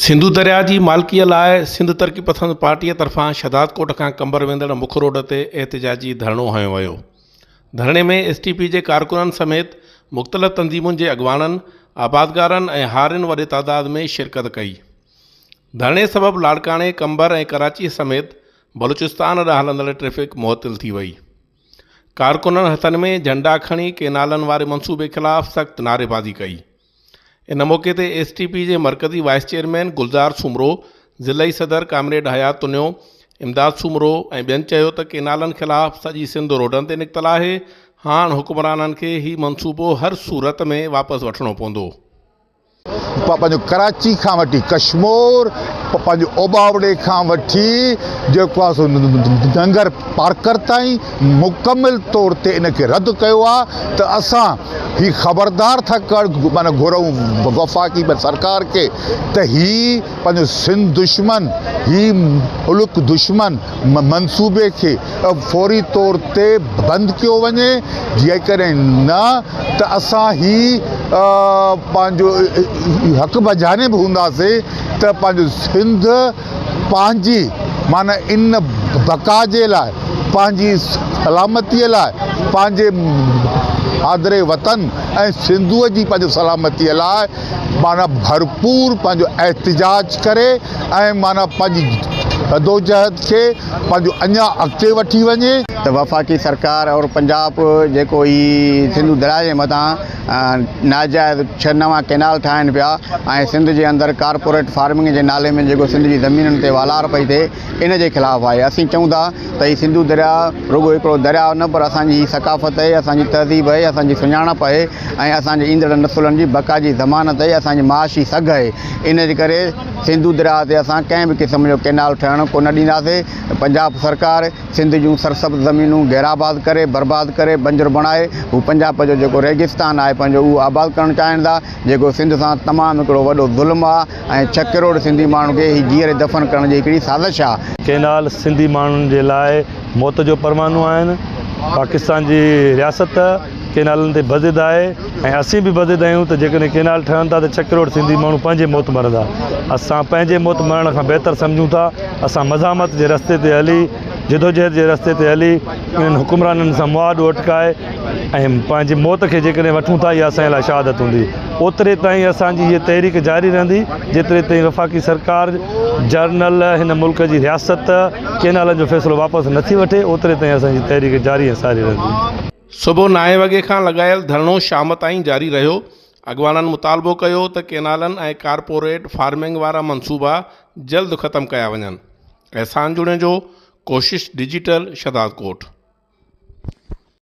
سنڌو درياء جي مالڪيء لاء سنڌ ترقي پسند پارٽيء طرفان شھدادڪوٽ کان قمبر ويندڙ مک روڊ تي احتجاجي ڌرڻو هنيو ويو. ڌرڻي ۾ ايس ٽي پي جي ڪارڪنن سميت مختلف تنظيمن جي اڳواڻن، آبادگارن ۽ هارين وڏي تعداد ۾ شرڪت ڪئي. ڌرڻي سبب لاڙڪاڻي، قمبر ۽ ڪراچي سميت بلوچستان ڏانهن هلندڙ ٽريفڪ معطل ٿي وئي. ڪارڪنن هٿن ۾ جهنڊا کڻي ڪينالن واري منصوبي خلاف سخت نعريبازي ڪئي. ان موقعي تي ايس ٽي پي جي مرڪزي وائيس چيئرمين گلزار سومرو، ضلعي صدر ڪامريڊ حيات تنيو، امداد سومرو ۽ ٻين چيو ته ڪينالن خلاف سڄي سنڌ روڊن تي نڪتل آهي، هاڻ حڪمرانن کي هي منصوبو هر صورت ۾ واپس وٺڻو پوندو. پنهنجو ڪراچي کان وٺي ڪشمور پنهنجو اوٻاوڙي کان وٺي جيڪو آهي سو ننگر پارڪر تائين مڪمل طور تي ان کي رد ڪيو آهي ته اسان هي خبردار ٿا ڪرڻ معنيٰ گهرون وفاقي سرڪار کي ته هي پنهنجو سنڌ دشمن هي ملڪ دشمن منصوبي کي فوري طور تي بند ڪيو وڃي جيڪڏهن نه ته اسان هي پنهنجو حق بجانب هونداسين ته پنهنجو سنڌ پنهنجي معنيٰ ان بقا جي لاء پنهنجي سلامتي لاء پنهنجي مادر وطن ۽ سنڌوء جي پنهنجو سلامتي لاء معنيٰ ڀرپور پنهنجو احتجاج ڪري ۽ معنيٰ پنهنجي جدوجهد کي پنهنجو اڃا اڳتي وٺي وڃي. ته وفاقي سرڪار اور پنجاب جيڪو هي سنڌو درياء جي مٿان ناجائز ڇهه نوان ڪينال ٺاهن پيا ۽ سنڌ جي اندر ڪارپوريٽ فارمنگ جي نالي ۾ جيڪو سنڌ جي زمينن تي والار پئي ٿئي ان جي خلاف آهي اسين چئون ٿا ته هي سنڌو درياء رڳو هڪڙو درياء نه پر اسان جي هي ثقافت آهي اسان جي تهذيب آهي اسان جي سڃاڻپ آهي ۽ اسان جي ايندڙ نسلن جي بقا جي ضمانت آهي اسان جي معاشي سگهه آهي ان جي ڪري سنڌو درياء تي اسان ڪنهن به قسم جو ڪينال ٺهڻ ڪو نه ڏينداسين. پنجاب سرڪار سنڌ جون سرسبز زمينون غيرآباد ڪري، برباد ڪري، بنجر بڻائي هو پنجاب جو جيڪو ريگستان آهي پنهنجو اهو آباد ڪرڻ چاهين ٿا جيڪو سنڌ سان تمام هڪڙو وڏو ظلم آهي ۽ ڇهه ڪروڙ سنڌي ماڻهن کي هي جيئري دفن ڪرڻ جي هڪڙي سازش آهي. ڪينال سنڌي ماڻهن جي لاء موت جو پروانو آهن، پاڪستان جي رياست ڪينالن تي بضد آهي ۽ اسين به بضد آهيون ته جيڪڏهن ڪينال ٺهن ٿا ته ڇهه ڪروڙ سنڌي ماڻهو پنهنجي موت مرندا اسان پنهنجي موت مرڻ کان بهتر سمجهون ٿا اسان مزاحمت جي رستي تي هلي جدوجهد جي رستي تي هلي انهن حڪمرانن سان مهاڏو اٽڪائي ۽ پنهنجي موت کي جيڪڏهن وٺون ٿا اها اسان جي لاء شهادت هوندي اوتري تائين اسان جي هيء تحريڪ جاري رهندي جيتري تائين وفاقي سرڪار جرنل هن ملڪ جي رياست ڪينالن جو فيصلو واپس نٿي وٺي اوتري تائين اسان جي تحريڪ جاري ۽ ساري رهندي. صبح نائين وڳي کان لڳايل ڌرڻو شام تائين جاري رهيو، اڳواڻن مطالبو ڪيو ته ڪينالن ۽ ڪارپوريٽ فارمنگ وارا منصوبا جلد ختم ڪيا وڃن. احسان جوڻيجو، ڪوشش ڊجيٽل، شھدادڪوٽ.